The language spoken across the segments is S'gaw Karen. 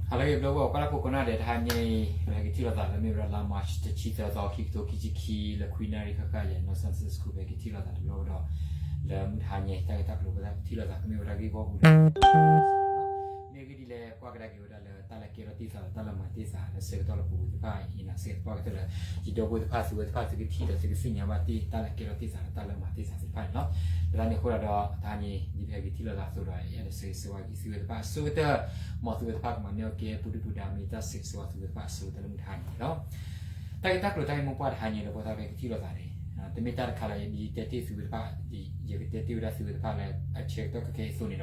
ဟါလၢအဂ့ၤ ဒီပုၢ်ဝဲၢ်ကိးဒၣ်ဖိကိးဂၤဒဲး, တဟါညါအံၤ ပဟဲက့ၤထံၣ်လိာ်သးလၢမ့ၢ်ဝဲဒၣ်လါ March တဆံသၢသီ ခံကထိခံဆံခံ လၢခွံနၣ်ရံၣ်ဃၣ်ဃၣ် ယဲၢ်နီၢ် San Francisco ပဟဲက့ၤထံၣ်လိာ်သးတဘျီကဒီး လၢမုၢ်တဟါညါအံၤ တၢ်ဂ့ၢ်တၢ်ကျိၤပသးကထံၣ်လိာ်သး ကမ့ၢ်ဝဲဒၣ်ဂ့ၢ်ဂီၢ်ပူၤလၢ မ့ၢ်ဂ့ၢ်ဒ်လဲၣ် ကွၢ်ကဒါက့ၤဝဲဒၣ်လၢတၢ်လၢကဲထီၣ်တ့ၢ်သးဒီးတၢ်လၢမၤတ့ၢ်သးလၢဆၢကတီၢ်လၢပူၤဝဲသ့ၣ်တဖၣ်အံၤ ယနာ်စ့ၢ်ကီးသပှၢ်ကတၢၢ်လၢ ယဒီပုၢ်ဝဲၢ်သ့ၣ်တဖၣ် သုကထံၣ်ဒီးသုကသ့ၣ်ညါဘၣ်တ့ၢ် တၢ်လၢကဲထီၣ်တ့ၢ်သးဒီးတၢ်လၢမၤတ့ၢ်သးသ့ၣ်တဖၣ်န့ၣ်လီၤ. လၢတၢ်န့ၣ်အဃိဒီး တဟါညါအံၤ ဒ်ပဟဲက့ၤထံၣ်လိာ်သးအသိးဒီး အဲၣ်ဒိးဆၢဂ့ၤဆၢဝါက့ၤသုဝဲသ့ၣ်တဖၣ်အဆိကတၢၢ်, မ်သုဝဲသ့ၣ်တဖၣ်ကမၤန့ၢ်အီၣ်ကဲ ပူၤဒုၣ်ပူၤဒါ မ့ၢ်တၢ်ဆၢဂ့ၤဆၢဝါသုဝဲသ့ၣ်တဖၣ်အဆိကတၢၢ်လၢမုၢ်တဟါညါန့ၣ်လီၤ. တၢ်ဂ့ၢ်တၢ်ကျိၤတၢ်ဂ့ၢ်မိၢ်ပှၢ်တဟါညါလၢပဝဲသ့ၣ်တဖၣ်ကထံၣ်လိာ်သးန့ၣ် တမ့ၢ်တၢ်တခါလၢယဒ်တဲတ့ၢ်သုဝဲသ့ၣ်တဖၣ်, ယကတဲတ့ၢ်ဝဲဒၣ်သုဝဲသ့ၣ်တဖၣ်လၢအဆၢကတီၢ်ခဲအံၤအသိးန့ၣ်ဒီး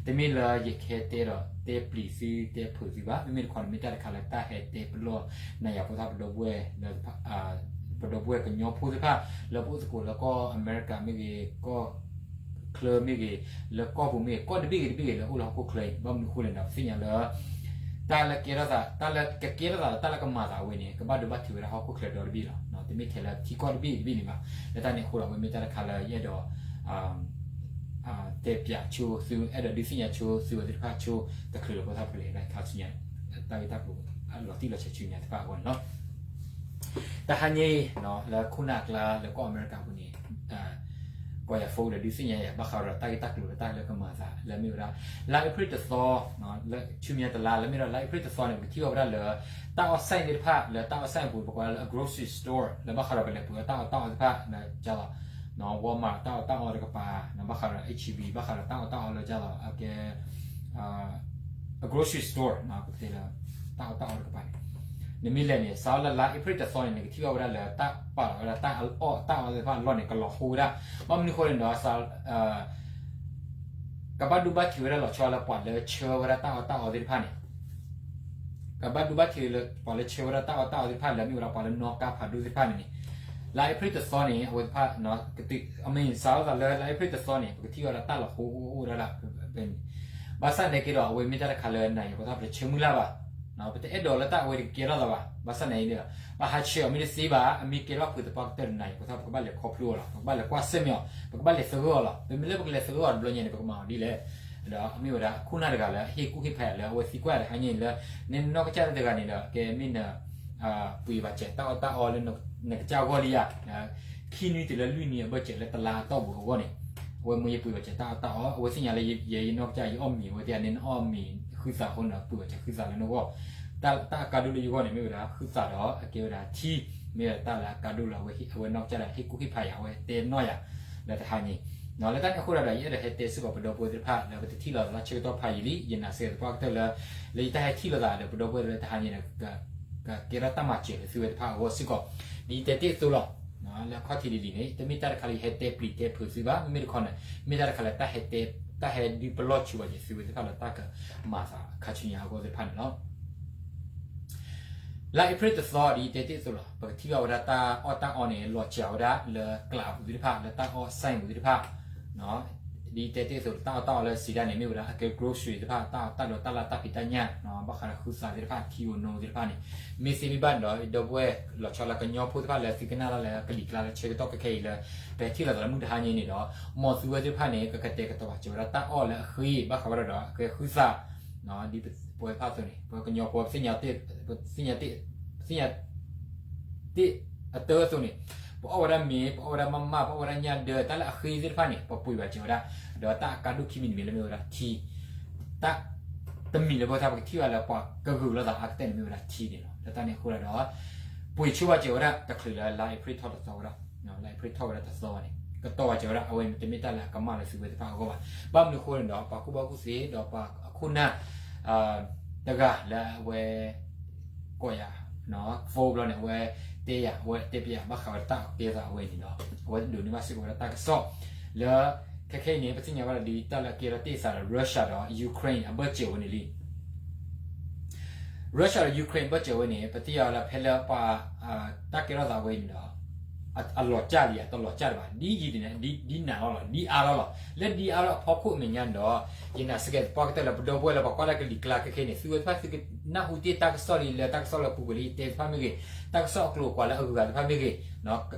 တမ့ၢ်လၢယကဟဲတဲဒီးတဲပျံၤသုတဲဖုးသုဘၣ်, မ့မ့ၢ်တခီန့ၣ် မ့ၢ်တၢ်တခါလၢတၢ်ဟဲတဲပလီၢ်နၤယၤဖိသ့ၣ်တဖၣ်ပဒီပုၢ်ဝဲၢ်လၢ ပဒီပုၢ်ဝဲၢ်ကညီဖိသ့ၣ်တဖၣ် လၢပအိၣ်သကိးလၢကီၢ်အမဲရကၤမ့ၢ်ဂ့ၤ, ကီၢ်ချၢမ့ၢ်ဂ့ၤ, လၢကီၢ်ပူၤမ့ၢ်ဂ့ၤ, ကီၢ်တဘ့ၣ်ဂ့ၤတဘ့ၣ်ဂ့ၤလၢအိၣ်လၢဟီၣ်ခိၣ်ချၢအံၤ, ဘၣ်မနုၤအဃိလဲၣ်ဒီး ပသ့ၣ်ညါလၢ တၢ်လၢကဲထီၣ်သး, တၢ်လၢကကဲထီၣ်သးဒီးတၢ်လၢကမၤသးဝဲန့ၣ် ကဘၣ်ဒိဘၣ်ထံးဝဲဒၣ်ဟီၣ်ခိၣ်ချၢဒီတဘ့ၣ်လီၤ. တမ့ၢ်ထဲလၢထံကီၢ်တဘ့ၣ်တဘ့ၣ်န့ၣ်ဘၣ်. လၢတၢ်န့ၣ်အဃိဒီး အဝဲမ့ၢ်တၢ်တခါလၢယအဲၣ်ဒိး တဲပၠးဆိသု အဲၣ်ဒိးဒုးသ့ၣ်ညါဆိသုဝဲသ့ၣ်တဖၣ်ဆိတချုးလၢပသးပကလဲၤဒၣ်ခါဆူညါ တၢ်ဂ့ၢ်တၢ်ကျိၤလီၤတံၢ်လီၤဆဲးဆူညါတဖၣ်အဂီၢ်န့ၣ်လီၤ. တဟါညါအံၤ လၢခိၣ်နၢ်အကျါလၢကီၢ်အမဲရကၤပူၤန့ၣ် ကိးယၤ phone ဒီးဒုးသ့ၣ်ညါယၤ ဘၣ်ဃးဒီးတၢ်ဂ့ၢ်တၢ်ကျိၤလၢတၢ်လၢကမၤသးလၢမ့ၢ်ဝဲဒၣ် လါအ့ဖြ့ၣ်တသီ လၢဆူမဲာ်ညါတလါလၢမ့ၢ်ဒီး လါအ့ဖြ့ၣ်တသီန့ၣ် ပကထံၣ်ဘၣ်ဝဲဒၣ်လၢ တၢ်အီၣ် site သ့ၣ်တဖၣ် လၢတၢ်အီၣ် site ပူၤ ပကိးလၢ အ grocery store လၢဘၣ်ဃးဒီးပလဲၤပှ့ၤအီၣ်တၢ်အီၣ်တၢ်အီသ့ၣ်တဖၣ် လၢကလီၤ Walmart တၢ်အီၣ်တၢ်အီတကပၤ ဘၣ်ဃးဒီး H-E-B ဘၣ်ဃးဒီးတၢ်အီၣ်တၢ်အီလၢကလီၤ အကဲ အ grocery store ပကတဲလၢ တၢ်အီၣ်တၢ်အီတကပၤန့ၣ် နမ့ၢ်လဲၤန့ၣ် စးထီၣ်လၢလါအ့ဖြ့ၣ်တသီန့ၣ် နကထံၣ်ဘၣ်ဝဲဒၣ်လၢတၢ်ပာ်လီၤဝဲဒၣ်တၢ်အီၣ်တၢ်အီသ့ၣ်တဖၣ်အလီၢ်န့ၣ် ကလီၤဃိဝဲဒၣ် ဘၣ်မနုၤအဃိန့ၣ်ဒီး ကဘၣ်ဒိဘၣ်ထံးဝဲဒၣ်လီၤဆီလၢပှၤလၢဆှၢဝဲဒၣ်တၢ်အီၣ်တၢ်အီသ့ၣ်တဖၣ်န့ၣ် ကဘၣ်ဒိဘၣ်ထံးလၢပှၤလၢဆှၢဝဲဒၣ်တၢ်အီၣ်တၢ်အီသ့ၣ်တဖၣ်လၢမ့ၢ်ဝဲဒၣ်ပှၤလၢနီၣ်ကါဖးဒိၣ်သ့ၣ်တဖၣ်န့ၣ်န့ၣ် လါအ့ဖြ့ၣ်တသီန့ၣ် အဝဲသ့ၣ်တဖၣ် ကတုၤ အမ့ၢ်စးထီၣ်သးလၢလါအ့ဖြ့ၣ်တသီန့ၣ် ပကထံၣ်ဝဲဒၣ်တၢ်လီၤဃိအိၣ်ဒၣ်လၢ ဘၣ်ဆၣ်သနာ်က့ဒီး အဝဲမ့ၢ်တၢ်တခါလၢနၤယၤပသးပတဆၢမုၢ်လၢ်ဘၣ်, ပတအဲၣ်ဒိးလၢတၢ်အဝဲတကဲထီၣ်သးဘၣ်, ဘၣ်ဆၣ်သနာ်က့ဒီး ပဟးဆှဲးအီၤမ့ၢ်တသ့ဘၣ်, အမ့ၢ်ကဲထီၣ်ဖုးသပှၢ်ကတၢၢ်ဒီးနၤယၤပသးပကဘၣ်လဲၤခီဖျိအီၤလီၤ, ပကဘၣ်လဲၤကွၢ်ဆၢၣ်မဲာ်အီၤ, ပကဘၣ်လဲၤသဂၢၢ်အီၤလီၤ, ပမ့ၢ်လၢပကလဲၤသဂၢၢ်အီၤတဘျီညါန့ၣ် ပကမၤအီၤဒ်လဲၣ်, ဒီးအမ့ၢ်ဝဲဒၣ်အခိၣ်နၢ်တဂၤလၢအဟ့ၣ်ကူၣ်ဟ့ၣ်ဖးယၤလၢ အဝဲသံကွၢ်ယၤတဟါညါအံၤလၢ နနီၢ်ကစၢ်တဂၤန့ၣ်ဒီး ကဲမ့ၢ်န ပှ့ၤဘၣ်စဲးတၢ်အီၣ်တၢ်အီလၢနကစၢ်အဂီၢ်လံဧါ, ခံနွံတုၤလၢလွံၢ်နွံအဘၢၣ်စၢးလၢတလါအတီၢ်ပူၤအဂီၢ်န့ၣ်, အဝဲမ့ၢ်ယပှ့ၤဘၣ်စဲးတၢ်အီၣ်တၢ်အီ, အဝဲသ့ၣ်ညါလၢယဲယနီၢ်ကစၢ်ယအီၣ်မ့ၤဝဲသ့ၣ်န့ၣ် နအီၣ်မ့ၤဃုသးအဃိန့ၣ် ပှ့ၤဘၣ်စဲးဃုသးလၢနဂီၢ်, တၢ်အကါဒိၣ်လၢယဂီၢ်န့ၣ် မ့ၢ်ဝဲဒၣ်ဃုသးဒီး အကဲဝဲဒၣ်ထံ, မ့ၢ်ဝဲဒၣ်တၢ်လၢအကါဒိၣ်လၢအဝဲနီၢ်ကစၢ်ဒၣ်ဟ့ၣ်ကူၣ်ဟ့ၣ်ဖးယၤ အဝဲတဲနီၢ်ယၤ လၢတဟါညါ လၢတၢ်န့ၣ်အဃိဒီး ယအဲၣ်ဒိးဟဲတဲစ့ၢ်ကီးပဒီပုၢ်ဝဲၢ်သ့ၣ်တဖၣ်လၢပတထံၣ်လိာ်သးလၢဆၢကတီၢ်ဖးယံာ်လံ, ယနာ်စ့ၢ်ကီးသပှၢ်ကတၢၢ်လၢ လၢယတၢ်ဟဲထံၣ်လိာ်သးဒီးပဒီပုၢ်ဝဲၢ်လၢတဟါညါန့ၣ် ကကဲထီၣ်တၢ်မၤစၢၤလၢသုဝဲသ့ၣ်တဖၣ်အဂီၢ်စ့ၢ်ကီး, ဒ်ယတဲတ့ၢ်အသိးလီၤ. လၢအခီၣ်ထံးလံၤလံၤန့ၣ် တမ့ၢ်တၢ်တခါလၢယဟဲတဲပျံၤတဲဖုးသုဘၣ်, မ့မ့ၢ်တခီန့ၣ် မ့ၢ်တၢ်တခါလၢတၢ်ဟဲတဲ တၢ်ဟဲဒုးပလီၢ်ဆူးဘၣ်က့ၤသုဝဲသ့ၣ်တဖၣ်လၢတၢ်ကမၤသးခါဆူညါအဂီၢ်သ့ၣ်တဖၣ်န့ၣ်လီၤ. လါအ့ဖြ့ၣ်တသီ ဒ်ယတဲတ့ၢ်အသိးလီၤ, ပကထံၣ်ဘၣ်ဝဲဒၣ်တၢ်အီၣ်တၢ်အီန့ၣ် လီၤစှၤဝဲဒၣ်လၢကျးအပူၤသ့ၣ်တဖၣ် လၢတၢ်အီၣ် site ပူၤသ့ၣ်တဖၣ် ဒ်ယတဲတ့ၢ်အသိး တၢ်အီၣ်တၢ်အီလၢစံးဒၣ်န့ၣ် မ့ၢ်ဝဲဒၣ်အကဲ grocery သ့ၣ်တဖၣ် တၢ်အီၣ်တၢ်လီတၢ်လၢတၢ်ဖံးတၢ်ညၣ် ဘၣ်ဃးဒီးဃုသးသ့ၣ်တဖၣ် ထံဧိၤနိသ့ၣ်တဖၣ်န့ၣ် မ့ၢ်သ့မ့ၢ်ဘၣ်န့ၣ်ဒီး ဒီပုၢ်ဝဲၢ်လီၤဆီလၢကညီဖိသ့ၣ်တဖၣ်လၢသုကနၣ်တၢ်လၢကလံၤကျါလၢဆၢကတီၢ်ခဲအံၤလၢ ပဟဲထံၣ်လိာ်သးလၢမုၢ်တဟါညါန့ၣ်ဒီး မ်သုဝဲသ့ၣ်တဖၣ်န့ၣ် ကကတဲာ်ကတီၤဘၣ်စၢၤဝဲဒၣ်တၢ်အီၣ်လၢအဃ့ ဘၣ်ဃးဝဲဒၣ်ဒီးအကဲဃုသး ဒ်ပဝဲသ့ၣ်တဖၣ်အသိးန့ၣ် ပကညီဖိ ပသ့ၣ်ညါတ့ၢ် ပသ့ၣ်ညါတ့ၢ်အတၢအသိးန့ၣ် ပအီၣ်ဝဲဒၣ်မ့ၤ ပအီၣ်ဝဲဒၣ်မးမၢ် ပအီၣ်ဝဲဒၣ်ညၣ်ဒၢ တၢ်လၢအဃ့သ့ၣ်တဖၣ်န့ၣ် ပပှ့ၤဘၣ်စၢၤဝဲဒၣ် ဒီးတၢ်အကါဒိၣ်ခံမံၤတမံၤလၢမ့ၢ်ဝဲဒၣ်ထံ တၢ်တမံၤလၢပဝဲသ့ၣ်တဖၣ် ပကထံၣ်ဘၣ်လၢပှၤကဂုာ်လိာ်သးအါကတၢၢ်န့ၣ် မ့ၢ်ဝဲဒၣ်ထံန့ၣ်လီၤ. လၢတၢ်န့ၣ်အဃိဒီး ပှ့ၤဆိဘၣ်စၢၤဝဲဒၣ်တချုးလၢလါအ့ဖြ့ၣ်ထီၣ်တသီဝဲဒၣ် လါအ့ဖြ့ၣ်ထီၣ်ဝဲဒၣ်တသီဝဲန့ၣ် ကတီၢ်ဘၣ်စၢၤဝဲဒၣ် အဝဲမ့ၢ်တမ့ၢ်တၢ်လၢအကမၣ်လၢသုဝဲသ့ၣ်တဖၣ်အဂီၢ်ဘၣ်. ဘၣ်မနုၤအဃိန့ၣ်ဒီး ပှၤကူၣ်ဘၣ်ကူၣ်သ့ဒီးပှၤခိၣ်နၢ် တဂၤလၢအဝဲ ကိးယၤ phone ဘျီန့ၣ် အဝဲတဲယၤ အဝဲတဲပယၤ ဘၣ်ဃးဝဲဒၣ်တၢ်ကဲထီၣ်သးအဝဲန့ၣ်ဒီး အဝဲဒိးန့ၢ်ဘၣ်စ့ၢ်ကီးဝဲဒၣ်တၢ်ကစီၣ် လၢ ခဲခဲအံၤန့ၣ် ပသ့ၣ်ညါဘၣ်ဒီး ဒ်တၢ်လၢအကဲထီၣ်တ့ၢ်သးဒီး Russia ဒီး Ukraine အဘၢၣ်စၢၤဝဲန့ၣ်လံ Russia ဒီး Ukraine အဘၢၣ်စၢၤဝဲန့ၣ် ပသ့ၣ်ညါလၢဖဲလၢပှၤ တၢ်ကဲထီၣ်သးဝဲန့ၣ်ဒီး အလီၤကၢ်လံဧါ တလီၤကၢ်ဒံးဘၣ် ဒ်ယံၤန့ၣ် ဒ်နးလီၤလီၤ ဒ်အါလီၤလီၤ လၢဒ်အါလီၤအဖီခိၣ်အမဲာ်ညါန့ၣ်ဒီး ယနာ်စ့ၢ်ကီးသပှၢ်ကတၢၢ်လၢပဒီပုၢ်ဝဲၢ်လၢပှၤကွၢ်တၢ်ကလံၤကျါခဲခဲအံၤန့ၣ် သုဝဲသ့ၣ်တဖၣ်သုကနၢ်ဟူတ့ၢ်တၢ်ကစီၣ်လံ လၢတၢ်ကစီၣ်လၢပူၤကွံာ်လၢယတဲသ့ၣ်တဖၣ်မ့ၢ်ဂ့ၤ တၢ်ကစီၣ်အကျိၤအကွာ်လၢအဂုၤအဂၤသ့ၣ်တဖၣ်မ့ၢ်ဂ့ၤ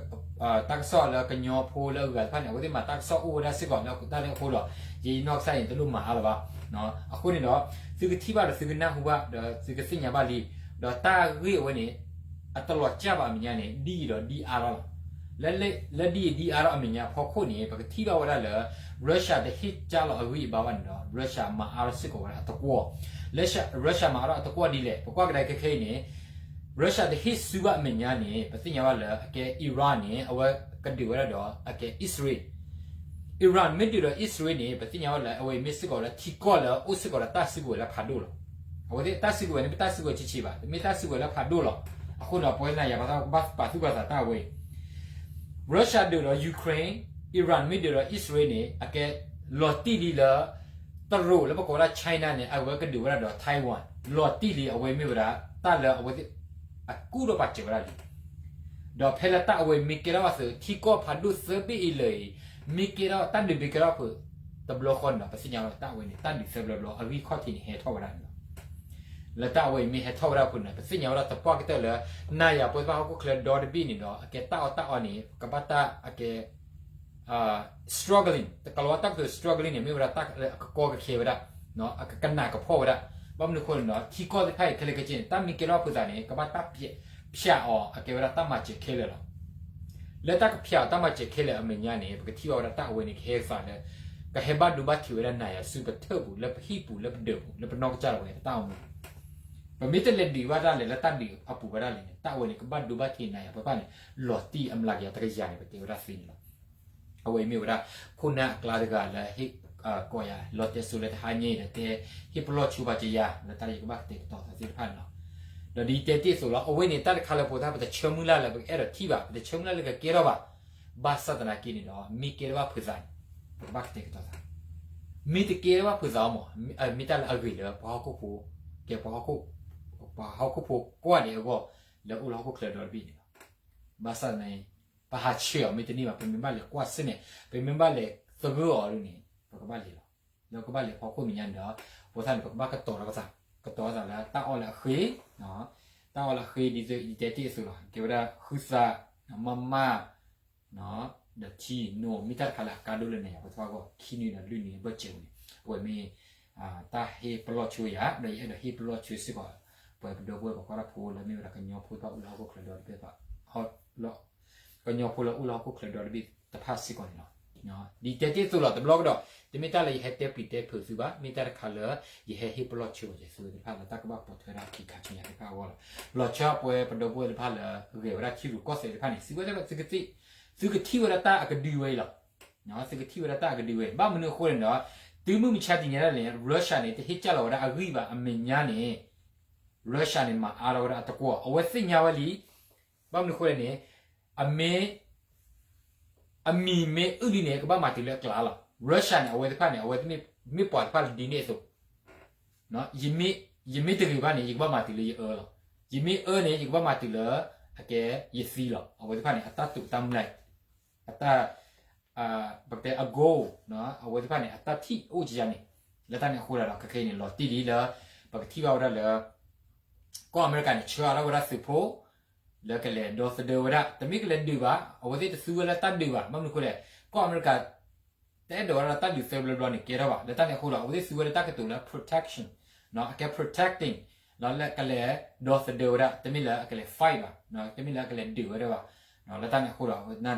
တၢ်ကစီၣ်လၢကညီဖိလၢအဂုၤအဂၤသ့ၣ်တဖၣ်န့ၣ် အဝဲသ့ၣ်မၤတၢ်ကစီၣ်အိၣ်ဝဲဒၣ်စ့ၢ်ကီးလၢတၢ်န့ၣ်အဃိဒီး ယနီၢ်ကစၢ်န့ၣ် တလိၣ်မၤအါလၢၤဘၣ် အဃိန့ၣ်ဒီး သုကထံၣ်ဘၣ်ဒီးသုကနၢ်ဟူဘၣ် ဒီးသုကသ့ၣ်ညါဘၣ်လံ, ဒီးတၢ်ဂ့ၢ်အဝဲန့ၣ် အတလီၤစၢ်ဘၣ်အမဲာ်ညါန့ၣ် ဒ်အံၤဒီးဒ်အါထီၣ်လီၤ. လၢဒ်အံၤဒ်အါထီၣ်အမဲာ်ညါအဖီခိၣ်န့ၣ် ပကထံၣ်ဘၣ်ဝဲဒၣ်လၢ Russia တဟ့ၣ်ကၢ်လီၤအဂံၢ်အဘါဘၣ်န့ၣ်ဒီး Russia မၤအါထီၣ်စ့ၢ်ကီးဝဲဒၣ်အသကွီၢ်, Russia မၤအါထီၣ်အသကွီၢ်ဒ်လဲၣ် ပကွၢ်ကဒါက့ၤခဲအံၤန့ၣ် Russia တဟ့ၣ်ဆူဘၣ်အမဲာ်ညါန့ၣ် ပသ့ၣ်ညါဘၣ်လၢအကဲ Iran န့ၣ် အဝဲကဒုးဝဲဒၣ်ဒီးအကဲ Israel, Iran မ့ၢ်ဒုးဒီး Israel န့ၣ် ပသ့ၣ်ညါဘၣ်လၢအဝဲအံၤမ့ၢ်စ့ၢ်ကီးလၢထံကီၢ်လၢအအိၣ်စ့ၢ်ကီးလၢတၢ်စုကဝဲၤလၢဖးဒိၣ်လီၤ. အဝဲသ့ၣ်တၢ်စုကဝဲၤန့ၣ် မ့ၢ်တၢ်စုကဝဲၤဆံးဆံးဘၣ်, တမ့ၢ်တၢ်စုကဝဲၤလၢဖးဒိၣ်လီၤ. အဃိန့ၣ် ပဝဲနၤယၤပှၤသးကဘၣ်ပာ်သူၣ်ပာ်သးတၢ်ဝဲအံၤ Russia ဒုးဒီး Ukraine, Iran မ့ၢ်ဒုးဒီး Israel န့ၣ် အကဲလီၤတံၢ်လံလၢ တရူးလၢပကိးဝဲဒၣ် China န့ၣ် အဝဲကဒုးဝဲဒၣ်ဒီး Taiwan လီၤတံၢ်လံ အဝဲမ့ၢ်ဝဲဒၣ် တၢ်လၢအဝဲသ့ၣ် အကူၣ်ထီၣ်ပာ်စၢၤဝဲဒၣ်လံ ဒီးဖဲလၢတၢ်အဝဲမ့ၢ်ကဲထီၣ်အသိး ထံကီၢ်ဖးဒိၣ်သၢဘ့ၣ်အံၤလၢာ်အံၤ မ့ၢ်ကဲထီၣ်တၢ်ဒုးမ့ၢ်ကဲထီၣ်ဖုး တဘျီဃီန့ၣ်ဒီး ပသ့ၣ်ညါဝဲဒၣ်တၢ်အဝဲန့ၣ် တၢ်ဒုးသၢဘျီဘျီ အဂံၢ်ခီၣ်ထံးန့ၣ် ဟဲထီၣ်ဝဲဒၣ်န့ၣ်လီၤ. လၢတၢ်အဝဲအံၤမ့ၢ်ဟဲထီၣ်ဝဲဒၣ်ဖုးန့ၣ် ပသ့ၣ်ညါဝဲဒၣ်သပှၢ်ကတၢၢ်လၢ နၤယၤပှၤသးဘၣ်ဟီၣ်ခိၣ်ချၢဒီတဘ့ၣ်န့ၣ်ဒီး အကဲတၢ်အီၣ်တၢ်အီန့ၣ် ကဘၣ်တၢ်အကဲ struggling တကလီၤဝဲတၢ်ကတိၤ struggling န့ၣ် မ့ၢ်ဝဲဒၣ်တၢ်လၢအကကီကခဲဝဲဒၣ်, အကကနၣ်ကဖီၣ်ဝဲဒၣ်. ဘၣ်မနုၤအဃိန့ၣ်ဒီး ထံကီၢ်သ့ၣ်တဖၣ်အံၤခဲလၢာ်ခဲဆ့န့ၣ် တၢ်မ့ၢ်ကဲထီၣ်ဖုးသးန့ၣ် ကဘၣ်တၢ်ဖျးအီၤ အကဲဝဲဒၣ်တၢ်မၤစၢၤခဲလၢာ်လီၤ. လၢတၢ်ကဖျးအီၤတၢ်မၤစၢၤခဲလၢာ်အမဲာ်ညါန့ၣ် ပကထံၣ်ဘၣ်ဝဲဒၣ်တၢ်အဝဲန့ၣ် ကဟဲသးလၢ ကဟဲဘၣ်ဒိဘၣ်ထံးဝဲဒၣ်နၤယၤဆူပထၢၣ်ပူၤ လၢပဟံၣ်ပူၤ လၢပဒၢးပူၤ လၢပနီၢ်ကစၢ်ဒၣ်ဝဲ ပတၢ်အိၣ်မူ ပမ့ၢ်တလဲၤဒုးဘၣ်တၢ်လဲၣ် လၢတၢ်ဒုးအပူၤဝဲဒၣ်လဲၣ်န့ၣ် တၢ်အဝဲန့ၣ် ကဘၣ်ဒိဘၣ်ထံးနၤယၤပှၤသ့ၣ်တဖၣ်န့ၣ် လီၤတံၢ်အမျးကယၤတကယၤန့ၣ် ပတဲဝဲဒၣ်သ့န့ၣ်လီၤ. အဝဲအံၤမ့ၢ်ဝဲဒၣ် ခိၣ်နၢ်အကျါတဂၤလၢ ဟ့ၣ်ကိးယၤ လီၤတဲစိလၢတဟါညါအံၤဒီးတဲ ဟ့ၣ်ပလီၢ်ဆိပာ်စၢၤယၤ လၢတၢ်လၢယကဘၣ်ကတဲာ်ကတီၤသးသ့ၣ်တဖၣ်န့ၣ်လီၤ. ဒီးဒ်ယတဲတ့ၢ်အသိးလီၤ အဝဲန့ၣ်တၢ်တခါလၢပသး ပတဆၢမုၢ်လၢ်လၢပကအဲၣ်ဒိးထံၣ်ဘၣ် ပတဆၢမုၢ်လၢ်လၢကကဲထီၣ်ဘၣ်. ဘၣ်ဆၣ်သနာ်က့န့ၣ်ဒီး မ့ၢ်ကဲထီၣ်ဘၣ်ဖုးသးန့ၣ် ပကဘၣ်ကတဲာ်ကတီၤသး မ့ၢ်တကဲထီၣ်ဘၣ်ဖုးသးအီၤမး မ့ၢ်တၢ်လၢအဂ့ၤလၢပှၤဟီၣ်ခိၣ်ဖိ ကဲပှၤဟီၣ်ခိၣ် ပှၤဟီၣ်ခိၣ်ဖိကိးဂၤဒဲးအဂီၢ် လၢအိၣ်လၢဟီၣ်ခိၣ်ချၢဒီတဘ့ၣ်န့ၣ်လီၤ. ဘၣ်ဆၣ်သနာ်က့ ပဟးဆှဲးအီၤမ့ၢ်တန့ၢ်ဘၣ် ပမ့ၢ်ဘၣ်လဲၤကွၢ်စ့ၢ်န့ၣ် ပမ့ၢ်ဘၣ်လဲၤသဂၢၢ်အီၤဒ်န့ၣ် ပကဘၣ်လဲၤလီၤ. လၢကဘၣ်လဲၤဖီခိၣ်မဲာ်ညါန့ၣ်ဒီး အဃိသတးန့ၣ် ပကဘၣ်ကတီၤထီၣ်ပသး ကတီၤထီၣ်သးလၢတၢ်အီၣ်လၢအဃ့ တၢ်အီၣ်လၢအဃ့ဒ်သိးယတဲတ့ၢ်အသိးလီၤ ကဲဝဲဒၣ်ဃုသး မးမး ဒီးထံနိ မ့ၢ်တၢ်တခါလၢအကါဒိၣ်လၢနၤယၤပှၤသ့ၣ်တဖၣ်အဂီၢ် ခံနွံဒီးလွံၢ်နွံအဘၢၣ်စၢၤန့ၣ် အဝဲမ့ၢ် တၢ်ဟ့ၣ်ပလီၢ်ဆိယၤ ဒီးယအဲၣ်ဒိးဟ့ၣ်ပလီၢ်ဆိစ့ၢ်ကီး ပှၤပဒီပုၢ်ဝဲၢ်ပှၤကွၢ်တၢ်ဖိလၢမ့ၢ်ဝဲဒၣ်ကညီဖိတဖၣ်အိၣ်လၢဟီၣ်ခိၣ်ချၢဒီတဘ့ၣ် ကညီဖိလၢအိၣ်လၢဟီၣ်ခိၣ်ချၢဒီတဘ့ၣ်တဖၣ်စ့ၢ်ကီးန့ၣ်လီၤ. ဒ်တဲတ့ၢ်အသိးလီၤ တဘျီကဒီး တမ့ၢ်တၢ်လၢယဟဲတဲပျံၤတဲဖုးသုဘၣ် မ့ၢ်တၢ်တခါလၢ ယဟဲဟ့ၣ်ပလီၢ်ဆိက့ၤသုသ့ၣ်တဖၣ်လၢတၢ်ကဘၣ်ပိာ်ထွဲဒၣ်ခံခါဆူညါသ့ၣ်တဖၣ်အဂီၢ်လီၤ. လီၤဆီပဝဲပဒီပုၢ်ဝဲၢ်တဖၣ်လၢဂဲၤဝဲဒၣ်ထံရူၢ်ကီၢ်သဲးတဖၣ်န့ၣ် သုဝဲ သုကထံၣ်ဝဲဒၣ်တၢ်အကဒုအဝဲအံၤလီၤ. သုကထံၣ်ဝဲဒၣ်တၢ်အကဒုအဝဲ ဘၣ်မနုၤအဃိန့ၣ်ဒီး တုၤမုၢ်မဆါတနံၤညါဒၣ်လဲာ်န့ၣ် Russia န့ၣ် တဟ့ၣ်ကၢ်လီၤဝဲဒၣ်အဂံၢ်ဘၣ်အမဲာ်ညါန့ၣ် Russia န့ၣ် မၤအါထီၣ်ဝဲဒၣ်အသကွီၢ် အဝဲသ့ၣ်ညါဝဲလံ. ဘၣ်မနုၤအဃိလဲၣ်န့ၣ် အမ့ၢ် အမံၤမ့ၢ်အုၣ်လံန့ၣ် ကဘၣ်မၤတုၤလၢအကျါလီၤ. Russia န့ၣ် အဝဲသ့ၣ်တဖၣ်န့ၣ် အဝဲသ့ၣ်မ့ၢ်ပှၤတဖၣ်လၢဒ်န့ၣ်အသိး ယမ့ၢ်တဂ့ၤဘၣ်န့ၣ် ယကဘၣ်မၤတုၤလၢယအၢလီၤ. ယမ့ၢ်အၢန့ၣ် ယကဘၣ်မၤတုၤလၢ အကဲယသံလီၤ. အဝဲသ့ၣ်တဖၣ်န့ၣ် အတၢ်တိာ်တၢ်မူလၢ် အတၢ် ပကတဲအ goal အဝဲသ့ၣ်တဖၣ်န့ၣ် အတၢ်ထံၣ်အိၣ်ကယၤန့ၣ် လၢတၢ်န့ၣ်အဃိဒီး ခဲခဲအံၤန့ၣ် လီၤတံၢ်လံလၢ ပကထံၣ်ဘၣ်ဝဲဒၣ်လၢ ကီၢ်အမဲရကၤန့ၣ် ဆှၢအါထီၣ်ဝဲဒၣ်သုးဖိ လၢကလဲၤဒီသဒၢဝဲဒၣ် တမ့ၢ်ကလဲၤဒုးဘၣ် အဝဲသ့ၣ်တသူဝဲလၢတၢ်ဒုးဘၣ် ဘၣ်မနုၤအဃိလဲၣ် ကီၢ်အမဲရကၤ တအဲၣ်ဒိးဝဲဒၣ်တၢ်ဒုးသၢဘျီဘျီန့ၣ် ကဲထီၣ်ဘၣ် လၢတၢ်န့ၣ်အဃိဒီး အဝဲသ့ၣ်သူဝဲလၢတၢ်ကတိၤလၢ protection အကဲ protecting လၢကလဲၤဒီသဒၢဝဲဒၣ် တမ့ၢ်လၢအကလဲၤ fight ဘၣ် တမ့ၢ်လၢအကလဲၤဒုးဝဲဒၣ်ဘၣ် လၢတၢ်န့ၣ်အဃိဒီး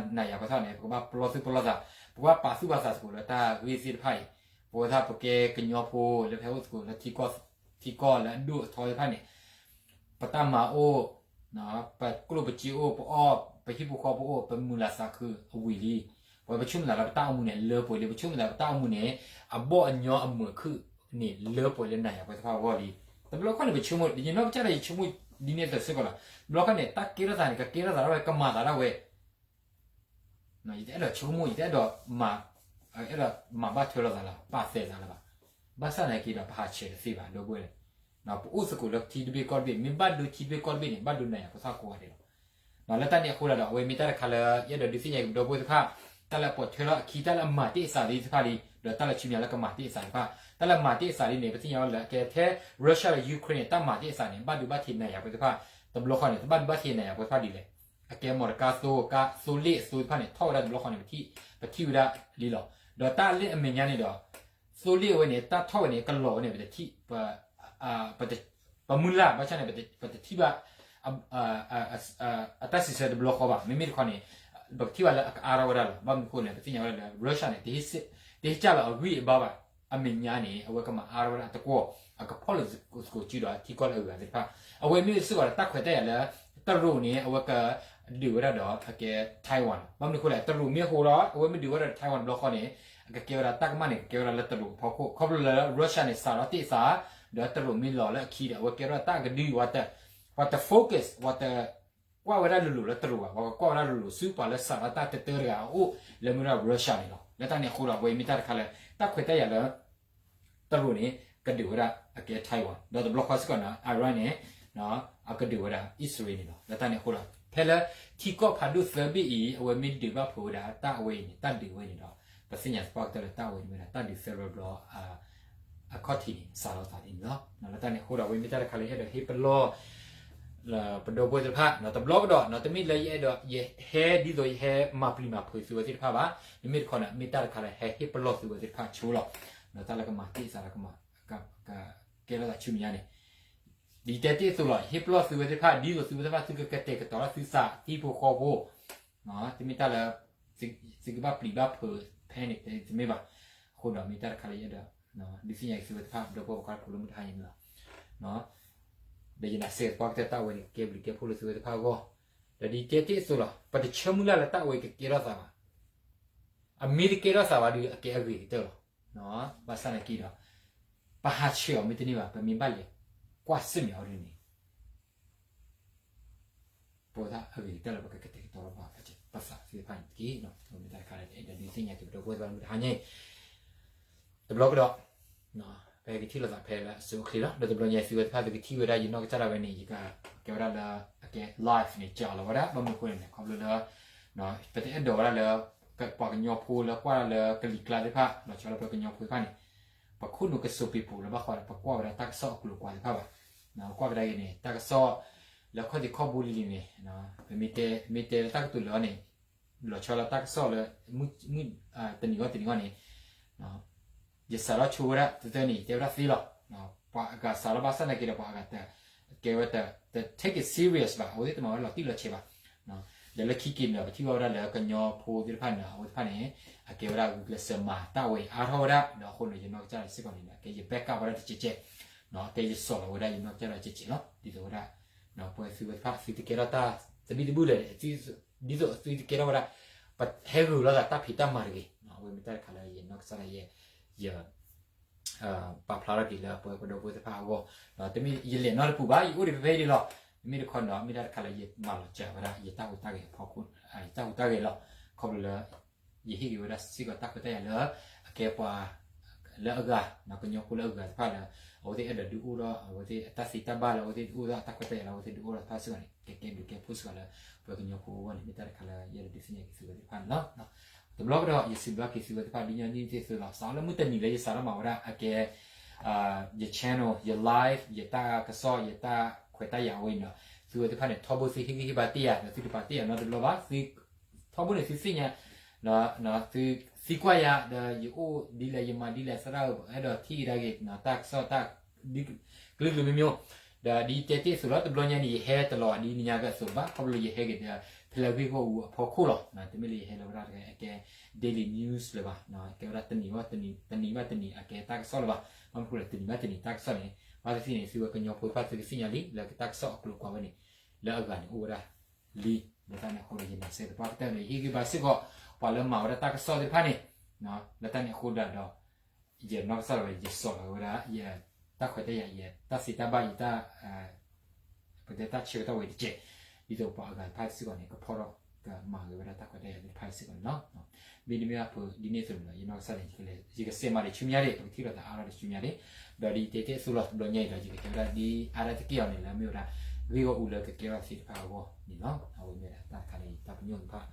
နၤယၤပှၤသ့ၣ်တဖၣ်န့ၣ် ပကဘၣ်ပလီၢ်သူၣ်ပလီၢ်သး ပကဘၣ်ပာ်သူၣ်ပာ်သးသကိးလၢတၢ်ဂ့ၢ်သ့ၣ်တဖၣ်အံၤ ပဝဲဒၣ်ပကဲကညီဖိလၢဖဲအိၣ်သကိးလၢ ထံကီၢ်လၢအဒိၣ်အထီသ့ၣ်တဖၣ်န့ၣ် ပတၢ်မၤအိၣ် ပကျိၣ်ပစ့အိၣ် ပအီၣ် ပဟံၣ်ဖိဃီဖိအိၣ် ပမုာ်လၤသးခုအဝံၤလံ. ပဝဲပဆိကမိၣ်သးလၢပတၢ်အိၣ်မူန့ၣ် လၢပှဲၤလံ ပဆိကမိၣ်သးလၢပတၢ်အိၣ်မူန့ၣ် အဘီၣ်အညီအမုာ်အခုၣ်န့ၣ် လၢပှဲၤလၢနၤယၤပှၤသ့ၣ်တဖၣ်အဂီၢ်လံ. တဘျီခီန့ၣ် ပဆိကမိၣ် ယနီၢ်ကစၢ်ဒၣ် ယဆိကမိၣ်ဒ်န့ၣ်အသိးစ့ၢ်ကီးလီၤ. တဘျီခီန့ၣ် တၢ်ကဲထီၣ်သးန့ၣ် ကကဲထီၣ်သးဒၣ်ဝဲ ကမၤသးဒၣ်ဝဲ ယတအဲၣ်ဒိးဆိကမိၣ် ယတအဲၣ်ဒိးမၤ အဲၣ်ဒိးမၤဘၣ်ထွဲလိာ်သးလၢၤ ပာ်သးသးလၢၤဘၣ်. ဘၣ်ဆၣ်သနာ်က့ဒီး ပဟးဆှဲးတသ့ဘၣ် ဒီပုၢ်ဝဲၢ် ပအိၣ်သကိးလၢထံတဘ့ၣ်ကီၢ်တဘ့ၣ် မ့ၢ်ဘၣ်ဒိထံတဘ့ၣ်ကီၢ်တဘ့ၣ်န့ၣ် ဘၣ်ဒိနၤယၤပှၤသ့ၣ်ကိးဂၤဒဲးလီၤ. လၢတၢ်န့ၣ်အဃိဒီး အဝဲမ့ၢ်တၢ်တခါလၢ ယအဲၣ်ဒိးဒုးသ့ၣ်ညါကဒီပုၢ်ဝဲၢ်သ့ၣ်တဖၣ် တၢ်လၢအပိာ်ထွဲလီၤအခံ တၢ်လၢအမၤတ့ၢ်အသးသ့ၣ်တဖၣ်လံ ဒီးတၢ်လၢဆူမဲာ်ညါလၢကမၤတ့ၢ်အသးသ့ၣ်တဖၣ် တၢ်လၢမၤတ့ၢ်အသးလံန့ၣ် ပသ့ၣ်ညါလၢအကဲထဲ Russia ဒီး Ukraine န့ၣ် တၢ်မၤတ့ၢ်အသးန့ၣ် ဘၣ်ဒိဘၣ်ထံးနၤယၤပှၤသ့ၣ်တဖၣ် တဘျီဃီန့ၣ် တဘၣ်ဒိဘၣ်ထံးနၤယၤပှၤသ့ၣ်တဖၣ်ဒ်လဲၣ်. အကဲမီၢ်တကါသိ ကါသိလ့ၣ်အသိတဖၣ်န့ၣ် ထီၣ်ဝဲဒၣ်တဘျီဃီန့ၣ် ပထံၣ် ပထံၣ်ဝဲဒၣ်လံလီၤ. ဒီးတၢ်လၢအမဲာ်ညါန့ၣ်ဒီး သိလ့ၣ်အဝဲန့ၣ် တၢ်ထီၣ်ဝဲန့ၣ် ကလီၤဝဲန့ၣ် ပတထံၣ် ပမုၢ်လၢ် ဘၣ်ဆၣ်န့ၣ် ပတထံၣ်ဘၣ် အတၢ်စံးဆၢတဘျီဃီဘၣ်. မ့မ့ၢ်တခီန့ၣ် ပကထံၣ်ဘၣ်လၢအကအါထီၣ်ဝဲဒၣ်လီၤ. ဘၣ်မနုၤအဃိန့ၣ် ပသ့ၣ်ညါဝဲဒၣ်လၢ Russia န့ၣ် တဟ့ၣ်စၢ်လီၤအဂံၢ်အဘါဘၣ်. အမဲာ်ညါန့ၣ် အဝဲကမၤအါထီၣ်ဝဲဒၣ်အတကွီၢ် အကဖီၣ်လိာ်သကိးစုဒီး ထံကီၢ်လၢအဂၤသ့ၣ်တဖၣ် အဝဲမ့ၢ်စ့ၢ်ကီးဒီးတၢ်ခွဲးတၢ်ယာ်လၢ တရူးန့ၣ် အဝဲကဒုးဝဲဒၣ်ဒီးအကဲ Taiwan လီၤ. ဘၣ်မနုၤအဃိလဲၣ် တရူးမ့ၢ်ဟူဒီး အဝဲမ့ၢ်ဒုးဝဲဒၣ်ဒီး Taiwan တဘျီဃီန့ၣ် အကကဲဝဲဒၣ်တၢ်ကမၣ်န့ၣ် ကကဲဝဲဒၣ်လၢတရူးအဖီခိၣ် ခီဖျိလၢ Russia န့ၣ် စးထီၣ်တ့ၢ်သး ဒီးတရူးမ့ၢ်လီၤလၢအခံဒီး အဝဲကဲထီၣ်တၢ်ကဒု ပှၤတ focus ပှၤတကွၢ်ဝဲဒၣ်လိၤလိၤလၢတရူးဘၣ် ပှၤကကွၢ်ဝဲဒၣ်လိၤလိၤဆူပှၤလၢစးထီၣ်တၢ်တတၢတဂၤအအိၣ် လၢမ့ၢ်ဝဲဒၣ် Russia န့ၣ်လီၤ. လၢတၢ်န့ၣ်အဃိဒီး အဝဲမ့ၢ်တၢ်တခါလၢ တၢ်ခွဲးတၢ်ယာ်လၢ တရူးန့ၣ် ကဒုးဝဲဒၣ်အကဲ Taiwan ဒီးတဘျီဃီစ့ၢ်ကီးန့ၣ် Iran န့ၣ် အကဒုးဝဲဒၣ်အံၣ်စရ့လးန့ၣ်လီၤ. လၢတၢ်န့ၣ်အဃိဒီး ဖဲလၢထံကီၢ်ဖးဒိၣ်သၢဘ့ၣ်အံၤ အဝဲမ့ၢ်ဒုးဘၣ်ဖုးဝဲဒၣ်တၢ်အဝဲအံၤန့ၣ် တၢ်ဒုးဝဲန့ၣ်ဒီး ပသ့ၣ်ညါသပှၢ်ကတၢၢ်လၢတၢ်အဝဲန့ၣ်ဝဲဒၣ် တၢ်ဒုးသၢဘျီဘျီ အခီၣ်ထံးန့ၣ် စးထီၣ်သးဒ်န့ၣ်လီၤ. လၢတၢ်န့ၣ်အဃိဒီး အဝဲမ့ၢ်တၢ်တခါလၢယအဲၣ်ဒိးဟ့ၣ်ပလီၢ် ပဒီပုၢ်ဝဲၢ်သ့ၣ်တဖၣ် တဘျီကဒီး တမ့ၢ်လၢယအဲၣ်ဒိး ယဟဲဒ်သိးယဟဲမၤပျံၤမၤဖုးသုဝဲသ့ၣ်တဖၣ်ဘၣ်. မ့မ့ၢ်တခီန့ၣ် မ့ၢ်တၢ်တခါလၢဟဲဟ့ၣ်ပလီၢ်သုဝဲသ့ၣ်တဖၣ်ဆိလီၤ. တၢ်လၢကမၤတ့ၢ်စးဒီးကမၤ ကကဲထီၣ်သးဆူမဲာ်ညါန့ၣ် ဒ်တဲတ့ၢ်အသိးလီၤ. ယဟ့ၣ်ပလီၢ်သုဝဲသ့ၣ်တဖၣ် ဒ်သိးသုဝဲသ့ၣ်တဖၣ် သုကကတဲာ်ကတီၤထီၣ်သုသးသံဖိဃီဖိ တမ့ၢ်တၢ်လၢ သုကဘၣ်ပျံၤဘၣ်ဖုးဖဲန့ၣ်တမ့ၢ်ဘၣ်. အဃိဒီးမ့ၢ်တၢ်တခါလၢယအဲၣ်ဒိး ဒုးသ့ၣ်ညါက့ၤသုဝဲသ့ၣ်တဖၣ် ဒီပုၢ်ဝဲၢ်ဖိလၢမုၢ်တဟါညါန့ၣ်လီၤ. ဒီးယနာ်စ့ၢ်ကီးသပှၢ်ကတၢၢ်တၢ်ဝဲန့ၣ် ကကဲဘျုးကဲဖှိၣ်လၢသုဝဲသ့ၣ်တဖၣ်အဂီၢ် ဒီးဒ်တဲတ့ၢ်အသိးလီၤ. ပတဆၢမုၢ်လၢ်လၢတၢ်ဝဲကကဲထီၣ်သးဘၣ်. အမ့ၢ်တကဲထီၣ်သးဘၣ်ဒီး အကဲအဂ့ၤကတၢၢ်လီၤ. ဘၣ်ဆၣ်နာ်က့ဒီး ပဟးဆှဲးအီၤမ့ၢ်တန့ၢ်ဘၣ် ပမ့ၢ်ဘၣ်လဲၤကွၢ်ဆူမဲာ်အီၤဒ်န့ၣ် ပဝဲဒၣ်အဂ့ၤကတၢၢ်လၢပကကတဲာ်ကတီၤလီၤပသးသ့ၣ်တဖၣ်န့ၣ်တက့ၢ်. မ့ၢ်တၢ်တခါလၢယအဲၣ်ဒိးဒုးသ့ၣ်ညါက့ၤပဒီပုၢ်ဝဲၢ်သ့ၣ်တဖၣ်လၢမုၢ်တဟါညါအံၤ တဘျီကဒီး ပကထံၣ်လိာ်သးဖဲလၢအဆိအချ့လီၤ. ဒီးတဘျီညါသုဝဲသ့ၣ်တဖၣ်သုကထံၣ်ဝဲဒၣ်ယနီၢ်ကစၢ်ဒၣ်ဝဲန့ၣ် ယကကဲဝဲဒၣ်လၢအကဲ live န့ၣ် ကၢ်လီၤဝဲဒၣ် ဘၣ်မနုၤအဃိန့ၣ် ခီဖျိလၢ ပတအဲၣ်ဒိးဝဲဒၣ်လၢ ပှၤကညီဖိလၢကွၢ်ဒၣ်လၢကလံၤကျါသ့ၣ်တဖၣ် လီၤဆီလၢပှၤကညီဖိသ့ၣ်တဖၣ်န့ၣ် ပခိၣ်နူာ်ကစိးပ့ၤပိာ်လၢဘၣ်ဃးဒီး ပကွၢ်ဝဲဒၣ်တၢ်ကစီၣ်အကျိၤအကျဲသ့ၣ်တဖၣ်ဘၣ်. ကွၢ်ကဒါက့ၤန့ၣ် တၢ်ကစီၣ်လၢခီၣ်ထံးခီၣ်ဘိလံၤလံၤန့ၣ် ပမ့ၢ်တဲလၢတၢ်ကတိၤလၢအီၤန့ၣ် လီၤဆီလၢတၢ်ကစီၣ်လၢ တနံၤဂီၢ်တနံၤဂီၢ်န့ၣ် ယစးထီၣ်ဆိဝဲဒၣ်သၢသၢန့ၣ် ယတဲဝဲဒၣ်သ့လီၤ. ပှၤအဂၤစးထီၣ်ဘၣ်ဆၣ်နာ်က့ဒီး ပှၤအဂၤတကဲဝဲတ take it serious ဘၣ်, အဝဲသ့ၣ်တမၤဝဲလီၤတံၢ်လီၤဆဲးဘၣ်. ဒီးလၢခံက့ၤန့ၣ်ဒီး ပထံၣ်ဘၣ်ဝဲဒၣ်လၢကညီဖိသ့ၣ်တဖၣ်န့ၣ် အဝဲသ့ၣ်တဖၣ်န့ၣ် အကဲဝဲဒၣ်ဂုာ်ကျဲးစၢးမၤတၢ်ဝဲအါထီၣ်ဝဲဒၣ်, ဒီးအဃိန့ၣ် ယနီၢ်ကစၢ်ဒၣ်စ့ၢ်ကီးန့ၣ်ဒီး ကဲယ back up ဝဲဒၣ်တကဲးကဲး, ကဲယစိာ်လီၤဝဲဒၣ်ယနီၢ်ကစၢ်ဒၣ်ကဲးကဲးလီၤ. ဒ်သိးဝဲဒၣ် ပဝဲသုဝဲသ့ၣ်တဖၣ် သုတကဲထီၣ်တၢ်သဘံၣ်သဘုၣ်လၢၤ ဒ်သိးသုတကဲထီၣ်ဝဲဒၣ် ပဟဲဂုာ်လိာ်သးတၢ်ဖံးတၢ်မၤတဂ့ၤ. အဝဲမ့ၢ်တၢ်တခါလၢယနီၢ်ကစၢ်ဒၣ်ယဲ ယ ပာ်ဖျါထီၣ်က့ၤလၢပဝဲပဒီပုၢ်ဝဲၢ်သ့ၣ်တဖၣ်အဂီၢ်, တမ့ၢ်ယလဲၤနီတပူၤဘၣ်, ယအိၣ်ဒံးဖဲဖဲအံၤဒံးလီၤ. မ့မ့ၢ်တခီန့ၣ်ဒီး မ့ၢ်တၢ်တခါလၢယမၤလီၤစၢၤဝဲဒၣ် ယတၢ်ဟူးတၢ်ဂဲၤအဖီခိၣ်, ယတၢ်ဟူးတၢ်ဂဲၤလီၤ. ခီဖျိလၢ ယဟ့ၣ်က့ၤဝဲဒၣ်စ့ၢ်ကီးတၢ်ခွဲးတၢ်ယာ်လၢ အကဲပှၤလၢအဂၤ, ကညီဖိလၢအဂၤတဖၣ်လၢ အဝဲသ့ၣ်အဲၣ်ဒိးဒုးအိၣ်ထီၣ် အဝဲသ့ၣ်အတၢ်သ့တၢ်ဘၣ်လၢအဝဲသ့ၣ်အိၣ်ထီၣ်အတၢ်ခွဲးတၢ်ယာ်လၢအဝဲသ့ၣ်ဒုးအိၣ်ထီၣ်တဖၣ်စ့ၢ်ကီးန့ၣ် ကကဲဘျုးကဲဖှိၣ်စ့ၢ်ကီးလၢ ပဝဲကညီဖိအဂီၢ်န့ၣ် မ့ၢ်တၢ်တခါလၢယအဲၣ်ဒိးဒုးသ့ၣ်ညါက့ၤသုဝဲသ့ၣ်တဖၣ်န့ၣ်လီၤ. တဘျီကဒီး ယစံးဘျုးက့ၤသုဝဲသ့ၣ်တဖၣ် ဒ်ညီနုၢ်သ့ၣ်သုလီၤ. စးလၢမုၢ်တနံၤလၢယစးထီၣ်မၤဝဲဒၣ်အကဲ ယ channel ယ live ယတၢ်ကစီၣ် ယတၢ်ခွဲးတၢ်ယာ်အဝဲန့ၣ်ဒီး သုဝဲသ့ၣ်တဖၣ်န့ၣ် ထီဘိသုဟ့ၣ်ဂံၢ်ဟ့ၣ်ဘါတ့ၢ်ယၤ ဒီးသုတပာ်တ့ၢ်ယၤနီတဘျီဘၣ်. ထီဘိန့ၣ်သုသ့ၣ်ညါ သုသံကွၢ်ယၤ ဒီးယအိၣ်ဒ်လဲၣ် ယမၤဒ်လဲၣ် သရၣ်ဧၢ အဲၣ်ဒိးထံၣ်ကဒါက့ၤ တၢ်ကစီၣ်တၢ် ကလုာ်ကလုာ်မ့ၢ်မ့ၢ် ဒီးဒ်တဲတ့ၢ်အသိးလီၤ. တဘျီညါန့ၣ် ယဟဲတလီၤဒ်နညါကအသိးဘၣ်, ခီဖျိလၢယဟဲက့ၤဒီး ဖဲလၢဂ့ၢ်ဂီၢ်အူအဖီခိၣ်လီၤ. တမ့ၢ်လၢယဟဲလၢဝဲဒၣ်တခါအကဲ daily news လၢၤဘၣ်, ကဲဝဲဒၣ်တနံၤဘၣ်တနံၤ တနံၤဘၣ်တနံၤအကဲတၢ်ကစီၣ်လၢၤဘၣ်. ဘၣ်မနုၤအဃိလဲၣ် တနံၤဘၣ်တနံၤတၢ်ကစီၣ်န့ၣ် ဘၣ်သ့ၣ်သ့ၣ်န့ၣ် သုဝဲကညီဖိတဖၣ်သုကသ့ၣ်ညါလံ လၢတၢ်ကစီၣ်အကျိၤအကျဲဝဲန့ၣ် လၢအဂၤန့ၣ်အိၣ်ဝဲဒၣ်လံ. လၢတၢ်န့ၣ်အဃိဒီး ယနာ်စ့ၢ်ကီးသပှၢ်ကတၢၢ်ဒီး ယဟ့ၣ်ဂံၢ်ဘါစ့ၢ်ကီး ပှၤလၢမၤဝဲဒၣ်တၢ်ကစီၣ်သ့ၣ်တဖၣ်န့ၣ် လၢတၢ်န့ၣ်အဃိဒီး ယနီၢ်ကစၢ်ဒၣ်ဝဲ ယစိာ်လီၤဝဲဒၣ် ယတၢ်ခွဲးတၢ်ယာ် ယတၢ်သ့တၢ်ဘၣ် ယတၢ် ပတဲတၢ်ဆၢကတီၢ်ဝဲတကဲး ဒ်သိးပှၤအဂၤတဖၣ်စ့ၢ်ကီးန့ၣ် ကဖီၣ်ထီၣ် ကမၤဂ့ၤဝဲဒၣ်တၢ်ခွဲးတၢ်ယာ်သ့ၣ်တဖၣ်စ့ၢ်ကီးန့ၣ်လီၤ. မ့တမ့ၢ်ဘၣ်ဖုးဒ်န့ၣ်အသိးန့ၣ်ဒီး ယနီၢ်ကစၢ်န့ၣ် ယကစဲးမၤဒံးဆူမဲာ်ညါဒံး ပကထံၣ်လိာ်သးအါထီၣ်ဒံးဆူမဲာ်ညါဒံး ဒီးဒ်ယတဲတ့ၢ်အသိးလီၤ တဘျီညါအံၤဒီး ယကတဲဝဲဒၣ်ဒ်အါဒၣ်တက့ၢ်အီၤန့ၣ် လၢမ့ၢ်ဝဲဒၣ် ဂ့ၢ်ဂီၢ်အူလၢကကဲထီၣ်သ့ၣ်တဖၣ်အဂီၢ်န့ၣ်လီၤ. အဝဲမ့ၢ်ဝဲဒၣ်တၢ်တခါလၢယတၢ်ပညိၣ်တဖၣ်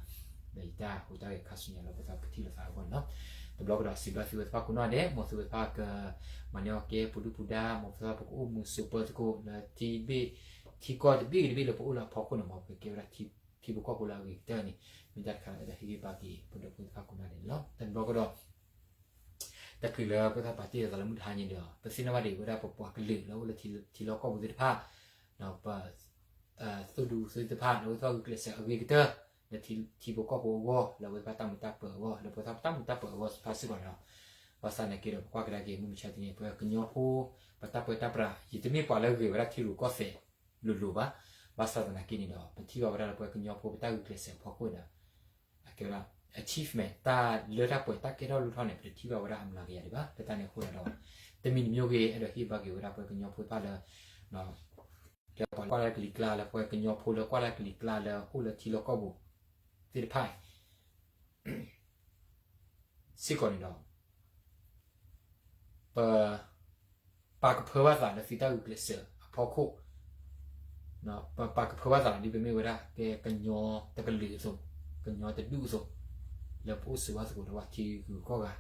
ဒီးယတၢ်ဟူးတၢ်ဂဲၤခါဆူညါလၢပသးကထံၣ်လိာ်သးအဂီၢ်န့ၣ်လီၤ. တဘျီကဒီးစံးဘျုးသုဝဲသ့ၣ်တဖၣ်ကိးနီၢ်ဒဲး မ်သုဝဲသ့ၣ်တဖၣ်က မၤန့ၢ်အီၣ်ကဲပူၤဒုၣ်ပူၤဒါ မ်သုဝဲသ့ၣ်တဖၣ်ပကအိၣ်မုာ်ဆိးပၢၤသကိး လၢထံဘ့ၣ် ထံကီၢ်တဘ့ၣ်ဂ့ၤတဘ့ၣ်လၢပအိၣ်လၢအဖီခိၣ်န့ၣ် မ်ပကကဲဝဲဒၣ်ထံဖိကီၢ်ဖိလၢအဂ့ၤကတၢၢ်န့ၣ် မ့ၢ်တၢ်တခါလၢအဲၣ်ဒိးဟ့ၣ်ဂံၢ်ဘါက့ၤ ပဒီပုၢ်ဝဲၢ်သ့ၣ်တဖၣ်ကိးနီၢ်ဒဲးန့ၣ်လီၤ. တဘျီကဒီး တၢ်ကလုၢ်လၢပသးပာ်တ့ၢ်အသးလၢမုၢ်တဟါညါန့ၣ်ဒီး ပသ့ၣ်နီၣ်ဘၣ်ဒံးဝဲဒၣ်ပပှၤကလုာ်လၢအိၣ်လၢထံလီၢ်ကီၢ်ပူၤသ့ၣ်တဖၣ်, ပ သိၣ်ဒူသ့ၣ်တဖၣ် လၢအဝဲသ့ၣ်ဂုာ်ကျဲးစၢးအဂ့ၤကတၢၢ် လၢထံဖိကီၢ်ဖိအဂီၢ် လၢအဝဲသ့ၣ်တၢ်မုာ်တၢ်ပၢၤအဂီၢ် လၢပဝဲသ့ၣ်တၢ်မုာ်တၢ်ပၢၤအဂီၢ်သ့ၣ်တဖၣ်စ့ၢ်ကီးန့ၣ်လီၤ. ဘၣ်ဆၣ်သနာ်က့ဒီး ပကွၢ်ကဒါက့ၤ မုၢ်မဆါတနံၤ ပကညီဖိ ပတၢ်ပၢတၢ်ပြး ယတမ့ၢ်ပှၤလၢဂ့ၤဝဲဒၣ်ထံရူၢ်ကီၢ်သဲးလိၤလိၤဘၣ်. ဘၣ်ဆၣ်သနာ်က့န့ၣ်ဒီး ပထံၣ်ဘၣ်ဝဲဒၣ်လၢပဝဲကညီဖိပတၢ်ဂုာ်ကျဲးစၢးအဖီခိၣ်ဒီး အကဲဝဲဒၣ် achievement တၢ်လၢတၢ်ပှဲၤတၢ်ကဲထီၣ်လိၣ်ထီၣ်န့ၣ် ပတထံၣ်ဘၣ်ဝဲဒၣ်အမျးကယၤဒံးဘၣ်. လၢတၢ်န့ၣ်အဃိဒီး တမံၤတမံၤဂ့ၤ အဲၣ်ဒိးဟ့ၣ်ဘၣ်က့ၤဝဲဒၣ်ပဝဲကညီဖိတဖၣ်လၢ လၢပှၤလၢကွၢ်လၢ်ကလံၤကျါ လၢပှၤလၢကွၢ်လၢ်ကလံၤကျါလၢအိၣ်လၢထံလီၢ်ကီၢ်ပူၤသ့ၣ်တဖၣ် စ့ၢ်ကီးန့ၣ်ဒီး ပ ပာ်ကဖၢဘၣ်သးလၢသုတၢ်ဂုာ်ကျဲးစၢးအဖီခိၣ်, ပပာ်ကဖၢဘၣ်သးဒ်ပမ့ၢ်ဝဲဒၣ် ကဲကညီတကလုာ်အသိး, ကညီတဒူၣ်အသိး, လၢပအိၣ်ဆိးဘၣ်သကိးဒီးပှၤထံဂုၤကီၢ်ဂၤ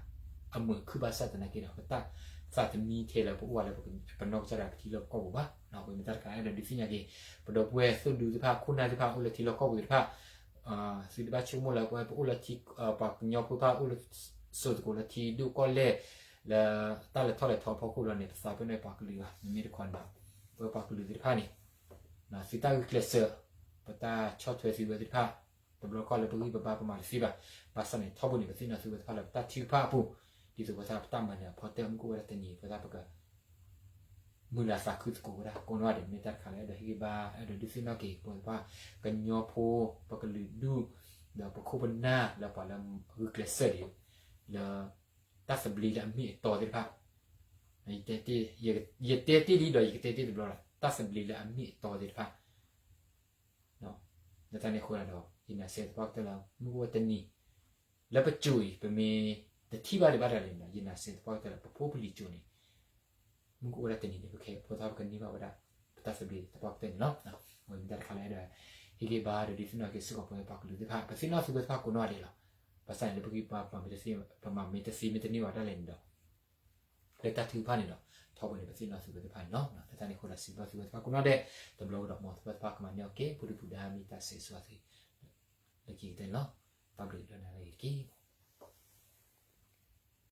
အမုာ်ခုၣ်ဘၣ်ဆၣ်သနာ်က့ဒီး ပတၢ်သးသမံထဲလၢပအိၣ်ဝဲလၢပနီၢ်ကစၢ်ဒၣ်ကထံလီၢ်ကီၢ်ပူၤဘၣ်. ပမ့ၢ်တၢ်တခါအဲၣ်ဒိးဒုးသ့ၣ်ညါက့ၤ ပဒီပုၢ်ဝဲၢ်သိၣ်ဒူသ့ၣ်တဖၣ် ခိၣ်နၢ်သ့ၣ်တဖၣ် အိၣ်လၢထံလီၢ်ကီၢ်ပူၤသ့ၣ်တဖၣ် သုတဘၣ်ဆိကမိၣ်လၢပဝဲပအိၣ်လၢထံ ပှၤကညီဖိတဖၣ်အိၣ်လၢ ဆိးသကိးလၢထံဒိၣ်ကီၢ်လဲၢ် လၢတၢ်လဲၤထီၣ်လဲၤထီအဖီခိၣ်လီၤန့ၣ် ပသးပ့ၤနီၣ်ပှၤကလုာ်ဘၣ်. မ့မ့ၢ်တခီန့ၣ်ဒီး ပဝဲပှၤကလုာ်သ့ၣ်တဖၣ်န့ၣ် သုတၢ်ဂုာ်ကျဲးစၢး ပတၢ်ဆီၣ်ထွဲသုဝဲသ့ၣ်တဖၣ် တဘျီတခီၣ်လၢပဂံၢ်ပဘါပမၤတသ့ဘၣ်. ဘၣ်ဆၣ်န့ၣ် ထီဘိန့ၣ် ပသ့ၣ်နီၣ်သုဝဲသ့ၣ်တဖၣ်လၢပတၢ်ထုကဖၣ်အပူၤ ဒ်သိးပသးပတၢ်မၤနၢၤအဖီတၢၢ် မုၢ်ကအိၣ်ဝဲဒၣ်တနံၤ ပသးပက မုာ်လၤသးခုသကိးဝဲဒၣ်ကိးနီၢ်ဂၤဒဲး. မ့ၢ်တၢ်တခါလၢအဲၣ်ဒိးဟ့ၣ်ဂံၢ်ဘါ အဲၣ်ဒိးဒုးသ့ၣ်နီၣ်က့ၤ ပဝဲပှၤကညီဖိ ပကလုာ်ဒူၣ် ဒီးပခိၣ်ပနၢ်လၢပှၤလၢဂုာ်ကျဲးစၢးဒံး လၢတၢ်သဘျ့လၢအမ့ၢ်အတီသ့ၣ်တဖၣ် ယတဲတ့ၢ်လံဒီးယကတဲတ့ၢ်တဘျီလီၤ. တၢ်သဘျ့လၢအမ့ၢ်အတီသ့ၣ်တဖၣ် လၢတၢ်န့ၣ်အဃိဒီး ယနာ်စ့ၢ်သပှၢ်ကတၢၢ်လၢ မုၢ်ကအိၣ်ဝဲတနံၤ လၢပစိၤအံၤ ပမ့ၢ်တထံၣ်ဘၣ်ဒံးဘၣ်တၢ်လဲၣ်န့ၣ်ဒီး ယနာ်စ့ၢ်သပှၢ်ကတၢၢ်လၢ ပဖိပလံၤစိၤန့ၣ် မုၢ်ကအိၣ်ဝဲဒၣ်တနံၤန့ၣ် ပကဟဲဖိသၣ် ပကန့ၢ်ဘၣ်ဝဲဒၣ် ပတၢ်သဘျ့သပှၢ်ကတၢၢ်န့ၣ်လီၤ. အဝဲမ့ၢ်တၢ်တခါလၢအဲၣ်ဒိး ဟ့ၣ်ဂံၢ်ဘါဒီးဒုးသ့ၣ်နီၣ်က့ၤစ့ၢ်ကီး ပဝဲပှၤကလုာ်သ့ၣ်တဖၣ် ပသ့ၣ်နီၣ်သုဝဲသ့ၣ်တဖၣ်ကိးနီၢ်ဂၤဒဲးလီၤ. ဘၣ်ဆၣ်န့ၣ်လၢပဂံၢ်ပဘါ ပမၤမ့ၢ်တသ့ ပမၤမ့ၢ်တသ့မ့ၢ်တန့ၢ်ဘၣ်ဒၣ်လဲာ်န့ၣ်ဒီး လၢတၢ်ထုကဖၣ်န့ၣ်ဒီး ထီဘိန့ၣ် ပသ့ၣ်နီၣ်သုဝဲသ့ၣ်တဖၣ်န့ၣ်လီၤ. လၢတၢ်န့ၣ်အဃိဒီး စံးဘျုးသုဝဲသ့ၣ်တဖၣ်ကိးနီၢ်ဂၤဒဲး တဘျီကဒီး မ်သုဝဲသ့ၣ်တဖၣ်ကမၤန့ၢ်အီၤက့ၤ ပူၤဒုၣ်ပူၤဒါ မ့ၢ်တၢ်ဆၢဂ့ၤဆၢဝါသု လၢခံကတၢၢ်န့ၣ်လီၤ. တၢ်ဘျုးဒိၣ်နၤလၢအဂ့ၤတက့ၢ်.